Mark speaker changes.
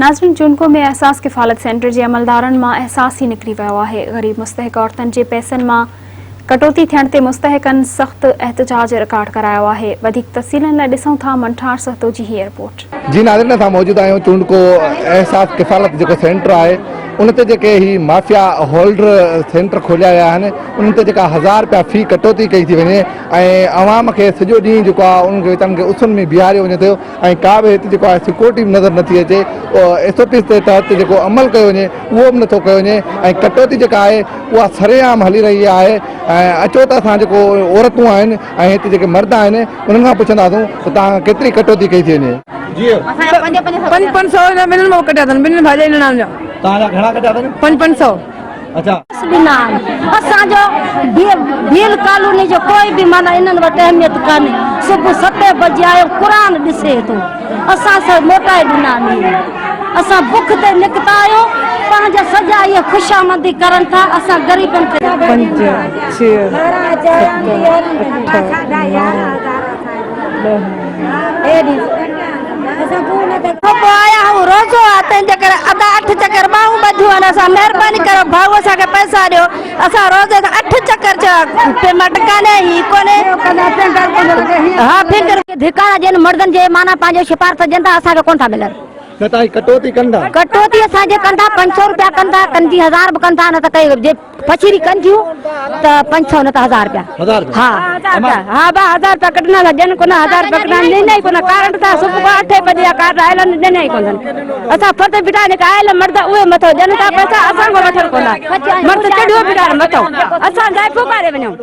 Speaker 1: ناظرين چونڪو ۾ احساس ڪفالت سينٽر جي عملدارن مان احساس ئي نڪري ويو آهي، غريب مستحق عورتن جي پئسن مان ڪٽوتي ٿيڻ تي مستحقن سخت احتجاج رڪارڊ ڪرايو آهي، وڌيڪ تفصيلن لاء ڏسون ٿا منٺار سهتو جي هيء رپورٽ.
Speaker 2: جي ناظرين اسان موجود آهيون چونڊڪو احساس ڪفالت جيڪو سينٽر آهي ان تي جيڪي هي مافيا هولڊر سينٽر کوليا ويا آهن انهن تي جيڪا هزار رپيا في ڪٽوتي ڪئي ٿي وڃي ۽ عوام کي سڄو ڏينهن جيڪو آهي انهن کي ويچارن کي اسن ۾ بيهاريو وڃي ٿو ۽ ڪا به هتي جيڪو آهي سيڪيورٽي به نظر نٿي اچي ايس او پيز تي تحت جيڪو عمل ڪيو وڃي اهو به نٿو ڪيو وڃي ۽ ڪٽوتي جيڪا آهي اها سرعام هلي رهي آهي ۽ اچو ته اسان جيڪو عورتون آهن ۽ هتي جيڪي مرد آهن انهن کان پڇنداسون ته توهان کان ڪيتري ڪٽوتي ڪئي ٿي وڃي. جي.
Speaker 3: پنج پنج سو هن ٻنهن مان ڪٽيا اٿن ٻنهن ڀاڄائي نڻان جا.
Speaker 2: توهان جا گهڻا ڪٽيا اٿن؟
Speaker 3: پنج پنج سو.
Speaker 2: اڇا.
Speaker 4: ڏنا آهن اسان جو ڀيل ڪالوني جو ڪوئي به معنيٰ انهن وٽ اهميت ڪانهي صبح ستين بجي آيو قرآن ڏسي ٿو اسان سر موٽائي ڏنا آهن اسان بک تي نڪتا آهيون پنهنجا سڄا اهي خوشامندي ڪرن ٿا اسان غريبن کي.
Speaker 3: پنج، ڇهه، ست، اٺ، نو، ڏهه.
Speaker 4: صبح آيا آهيون روزو آ تنهن جي ڪري ادا اٺ چڪر ٻانهون ٻڌيون آهن اسان مهرباني ڪريو ڀائو اسان کي پئسا ڏيو اسان روزي تان اٺ چڪر چيو پيمنٽ ڪانهي هي ڪونهي ها فنگر. ڌڪا ٿا ڏين مردن جي معنيٰ پنهنجو شپارت ڏين ٿا اسان کي ڪونه ٿا ملن.
Speaker 2: نه تائين ڪٽوتي ڪن ٿا.
Speaker 4: ڪٽوتي اسان جي ڪن ٿا 500 روپيا ڪن ٿا ڪن جي هزار به ڪن ٿا نه ته ڪي جي پڇيري ڪن ٿيون ته 500 نه ته هزار روپيا.
Speaker 2: هزار روپيا.
Speaker 4: ها.
Speaker 3: هزار روپيا ها با هزار روپيا ڪڍندا ٿا ڏين ڪونه هزار روپيا ڪڍندا ڏيندا ئي ڪونه ڪارنٽ ٿا صبح کان اٺين بجي جا ڪارڊ آيل آهن ڏين ئي ڪونه اسان فرد بيٺا جيڪا آيل مرد اهي مٿو ڏين ٿا پئسا اسان کان وٺن ڪونه مرد چڙهيو بيٺا آهن مٿو اسان زائفون ڪاري وڃون.